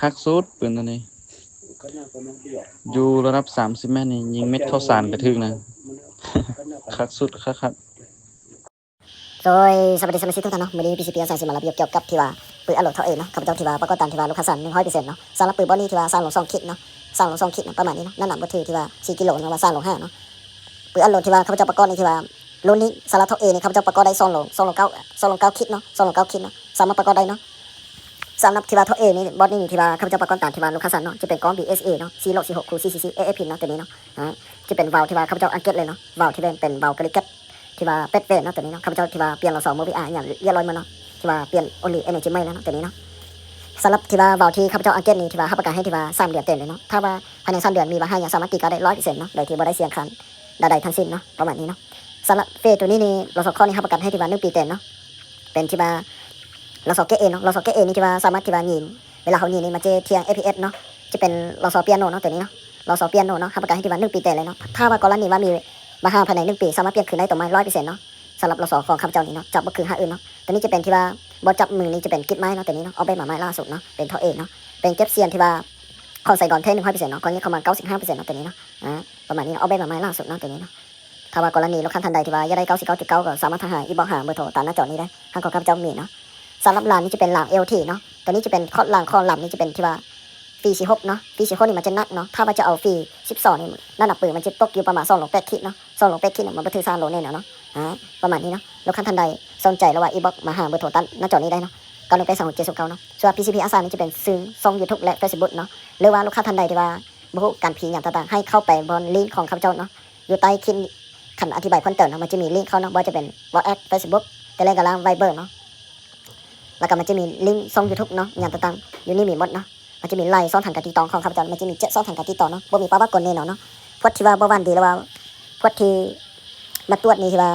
ຄັກສຸດ ປືນຕົວນີ້ ຢູ່ລະດັບສາມສິບແມັດນີ້ ຍິງເມັດເຂົ້າສານກະຖືກນະ ຄັກສຸດ ຄັກໆ. ໂດຍ ສະບາຍດີສະມາຊິກທຸກທ່ານເນາະ, ມື້ນີ້ ພີຊີພີ ອາສາຊິມາລະບຽວກ່ຽວກັບທີ່ວ່າ ປືນອັນໂຫຼດເທົ່າເອເນາະ, ຂ້າພະເຈົ້າທີ່ວ່າປະກອບຕາມທີ່ວ່າລູກຄ້າສັ່ງ ໜຶ່ງຮ້ອຍເປີເຊັນເນາະ. ສຳລັບປືນບ່ອນນີ້ທີ່ວ່າສ້າງລົງສອງຄິດເນາະ, ສ້າງລົງສອງຄິດເນາະ ປະມານນີ້ເນາະ, ນ້ຳໜັກບໍ່ຖືກທີ່ວ່າສີ່ກິໂລເນາະ ວ່າສ້າງລົງຫ້າເນາະ. ປືນອັນໂຫຼດທີ່ວ່າຂ້າພະເຈົ້າປະກອບນີ້ທີ່ວ່າ ລຸ້ນນີ້ສຳລັບເທົ່າເອນີ້ ຂ້າພະເຈົ້າປະກອບໄດ້ສອງໂລ ສອງໂລເກົ້າ ສອງໂລເກົ້າຄິດເນາະ, ສອງໂລເກົ້າຄິດເນາະ ສາມາດປະກອບໄດ້ເນາະ. ສຳລັບທີ່ວ່າເທົ່າເອນີ້ ບ່ອນນີ້ທີ່ວ່າຂ້າພະເຈົ້າປະກອບຕາມທີ່ວ່າລູກຄ້າສັ່ງເນາະ, ຈະເປັນກ້ອງ ບີເອັສເອເນາະ ຊີໂຣ ສີ່ຫົກ ຄູ່ ຊີຊີຊີ ເອເອັຟພີເນາະ ຕົວນີ້ເນາະ. ອາ ຈະເປັນວາວທີ່ວ່າຂ້າພະເຈົ້າອັງເກດເລີຍເນາະ, ວາວທີ່ເປັນ ເປັນວາວກະລິກແກັດ ທີ່ວ່າແປດແຫວນເນາະ ຕົວນີ້ເນາະ. ຂ້າພະເຈົ້າທີ່ວ່າປ່ຽນລະຊອ ໂມວິອາ ຫຍັງລຽບຮ້ອຍໝົດເນາະ, ທີ່ວ່າປ່ຽນໂອລີເອເນີຈີໃໝ່ແລ້ວເນາະ ຕົວນີ້ເນາະ. ສຳລັບທີ່ວ່າວາວທີ່ຂ້າພະເຈົ້າອັງເກດນີ້ ທີ່ວ່າຮັບປະກັນໃຫ້ທີ່ວ່າສາມເດືອນເຕັມເລີຍເນາະ. ຖ້າວ່າພາຍໃນສາມເດືອນມີບັນຫາຫຍັງ ສາມາດຕີກາໄດ້ຮ້ອຍເປີເຊັນເນາະ ໂດຍທີ່ບໍ່ໄດ້ສ່ຽງຄັນໃດໆທັງສິ້ນເນາະ ປະມານນີ້ເນາະ. ສຳລັບເຟສຕົວນີ້ນີ້ ລະຊອ ຄໍນີ້ຮັບປະກັນໃຫ້ທີ່ວ່າໜຶ່ງປີເຕັມເນາະ, ເປັນທີ່ວ່າລະຊອ ເກຣດເອເນາະ. ລະຊອ ເກຣດເອນີ້ທີ່ວ່າສາມາດທີ່ວ່າຍິງ ເວລາເຮົາຍິງນີ້ມັນຈະທ່ຽງເອັຟພີເອັສເນາະ, ຈະເປັນລະຊອ ປຽໂນເນາະ ຕົວນີ້ເນາະ, ລະຊອ ປຽໂນເນາະ ຮັບປະກັນໃຫ້ທີ່ວ່າໜຶ່ງປີເຕັມເລີຍເນາະ. ຖ້າວ່າກໍລະນີວ່າມີບັນຫາພາຍໃນໜຶ່ງປີ ສາມາດປ່ຽນຄືນໄດ້ຕົວໃໝ່ຮ້ອຍເປີເຊັນເນາະ. ສຳລັບລະຊອຂອງຂ້າພະເຈົ້ານີ້ເນາະ ຈະບໍ່ຄືຫ້າງອື່ນເນາະ. ຕົວນີ້ຈະເປັນທີ່ວ່າບ່ອນຈັບມືນີ້ຈະເປັນກິບໄມ້ເນາະ ຕົວນີ້ເນາະ, ອອກແບບມາໃໝ່ລ່າສຸດເນາະ ເປັນເທົ່າເອເນາະ, ເປັນເກັບສ່ຽນທີ່ວ່າຂອງໄຊກອອນແທ້ໜຶ່ງຮ້ອຍເປີເຊັນເນາະ, ຂອງນີ້ເຂົ້າມາເກົ້າສິບຫ້າເປີເຊັນເນາະ ຕົວນີ້ເນາະ. ອາ ປະມານນີ້ເນາະ, ອອກແບບມາໃໝ່ລ່າສຸດເນາະ ຕົວນີ້ເນາະ. ຖ້າວ່າກໍລະນີລູກຄ້າທ່ານໃດທີ່ວ່າຢາກໄດ້ເກົ້າສິບເກົ້າຈຸດເກົ້າ ກໍສາມາດທັກຫາອິນບັອກຫາເບີໂທຕາມໜ້າຈໍນີ້ໄດ້, ທາງຂອງຂ້າພະເຈົ້າມີເນາະ. ສຳລັບລານນີ້ຈະເປັນລານເອລທີເນາະ, ຕົວນີ້ຈະເປັນຄອດລາງ ຄອດລຳນີ້ຈະເປັນທີ່ວ່າ ຟີສີ່ຫົກເນາະ, ຟີສີ່ຫົກນີ້ມັນຈະໜັກເນາະ. ຖ້າວ່າຈະເອົາຟີສິບສອງນີ້ ນ້ຳໜັກປືນມັນຈະຕົກຢູ່ປະມານສອງໂລແປດຂີດເນາະ, ສອງໂລແປດຂີດນີ້ມັນບໍ່ຖືກສາມໂລແນ່ນອນເນາະ. ອາ ປະມານນີ້ເນາະ. ລູກຄ້າທ່ານໃດສົນໃຈ ຫຼືວ່າອິນບັອກມາຫາເບີໂທຕາມໜ້າຈໍນີ້ໄດ້ເນາະ, ເກົ້າໜຶ່ງແປດສອງຫົກເຈັດສູນເກົ້າເນາະ. ສ່ວນ ພີຊີພີ ອາສານີ້ຈະເປັນຊື່ຊ່ອງຢູທູບ ແລະ ເຟສບຸກເນາະ, ຫຼືວ່າລູກຄ້າທ່ານໃດທີ່ວ່າບໍ່ຮູ້ການພີຫຍັງຕ່າງໆ ໃຫ້ເຂົ້າໄປບ່ອນລິ້ງຂອງຂ້າພະເຈົ້າເນາະ ຢູ່ໃຕ້ຄລິບ ຄັນອະທິບາຍເພີ່ມເຕີມເນາະ, ມັນຈະມີລິ້ງເຂົ້າເນາະ, ບໍ່ວ່າຈະເປັນ ວອດແອັບ ເຟສບຸກ ເຕເລກຣາມ ໄວເບີເນາະ, ແລ້ວກໍມັນຈະມີລິ້ງຊ່ອງຢູທູບເນາະ ຫຍັງຕ່າງໆ ຢູ່ນີ້ມີໝົດເນາະ. ມັນຈະມີຫຼາຍຊ່ອງທາງການຕິດຕໍ່ຂອງຂ້າພະເຈົ້າ, ມັນຈະມີເຈັດຊ່ອງທາງການຕິດຕໍ່ເນາະ, ບໍ່ມີປະຫວັດກົນແນ່ນອນເນາະ. ພວກທີ່ວ່າບໍ່ຫວັງດີ ຫຼືວ່າພວກທີ່ມາຕວດນີ້ ທີ່ວ່າ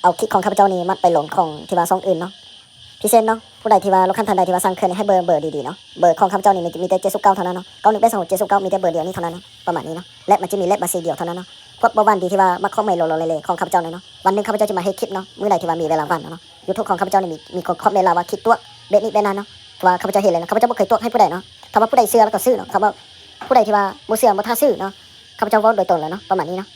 ເອົາຄລິບຂອງຂ້າພະເຈົ້ານີ້ມາໄປລົງຂອງທີ່ວ່າຊ່ອງອື່ນເນາະ ພິເສດເນາະ. ຜູ້ໃດທີ່ວ່າລູກຄ້າທ່ານໃດທີ່ວ່າສັ່ງເຄື່ອງນີ້ ໃຫ້ເບີ ເບີດີໆເນາະ, ເບີຂອງຂ້າພະເຈົ້ານີ້ມີ ມີແຕ່ເຈັດສິບເກົ້າເທົ່ານັ້ນເນາະ, ເກົ້າໜຶ່ງແປດສອງຫົກເຈັດສິບເກົ້າ ມີແຕ່ເບີດຽວນີ້ເທົ່ານັ້ນເນາະ ປະມານນີ້ເນາະ. ແລະ ມັນຈະມີເລກບັນຊີດຽວເທົ່ານັ້ນເນາະ. ພວກບໍ່ຫວັງດີທີ່ວ່າມັກຄອມເມັນໂລໆເລໆຂອງຂ້າພະເຈົ້ານີ້ເນາະ, ວັນໜຶ່ງຂ້າພະເຈົ້າຈະມາເຮັດຄລິບເນາະ, ມື້ໃດທີ່ວ່າມີເວລາວ່າງເນາະ. ຢູທູບຂອງຂ້າພະເຈົ້ານີ້ມີ ມີຄົນຄອມເມັນລາວວ່າ ຄລິບຕົວະແບບນີ້ແບບນັ້ນເນາະ, ທີ່ວ່າຂ້າພະເຈົ້າເຫັນແລ້ວເນາະ, ຂ້າພະເຈົ້າບໍ່ເຄີຍຕົວະໃຫ້ຜູ້ໃດເນາະ. ຖ້າວ່າຜູ້ໃດເຊື່ອແລ້ວກໍຊື້ເນາະ, ຖ້າວ່າຜູ້ໃດທີ່ວ່າບໍ່ເຊື່ອບໍ່ຖ້າຊື້ເນາະ, ຂ້າພະເຈົ້າເວົ້າໂດຍຕົງແລ້ວເນາະ ປະມານນີ້ເນາະ.